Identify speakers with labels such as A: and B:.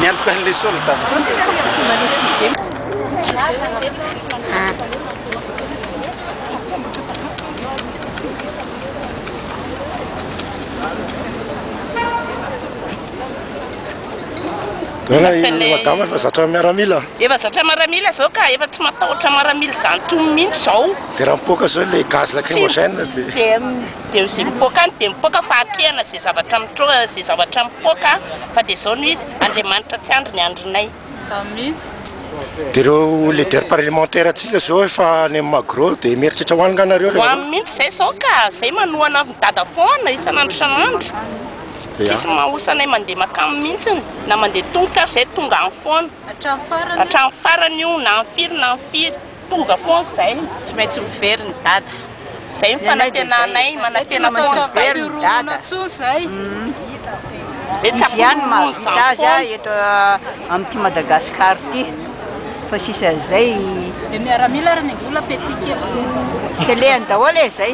A: Miantoka an'ilay solde.
B: Madama efa zatra miaramila.
C: Efa zatra miaramila zao ka, efa tsy matahotra miaramila zany tsony mihitsy zao.
B: De raha mipoaka zao le gaz lacrymogène de.
C: De de zay mipoaka any de mipoaka fa atrehana zay zavatra mitro zay zavatra mipoaka fa de zao no izy, Andriamanitra tsy andry ny andrinay.
D: Zany mihitsy.
B: De reo leader parlementaire antsika zao efa any amin'ny magro de mieritreritra ho any nga nareo
C: Ho any mihitsy zay zao ka, zay manohana an'i dada foana isan'andro isan'andro. Tsisy mahosa anay mandeha makany mihitsy na mandeha tongotra ary zay tonga any foana.
D: Hatramin'ny farany.
C: Hatramin'ny farany io na amin'ny firy na amin'ny firy tonga foana zay.
E: Tsy maintsy miverina i dada.
C: Zay ny fanantenanay, manantena foana zay.
D: Tsy miverina intsony zay.
C: Zay tsy
F: Izy ihany no
C: ampihorohoro
F: mahavita
C: izany
F: azy
C: foana.
F: eto amin'ity Madagascar ity fa sisa izay.
D: Dia miaramila ary ny angola petit kely.
F: Tsy alehany daholo e zay.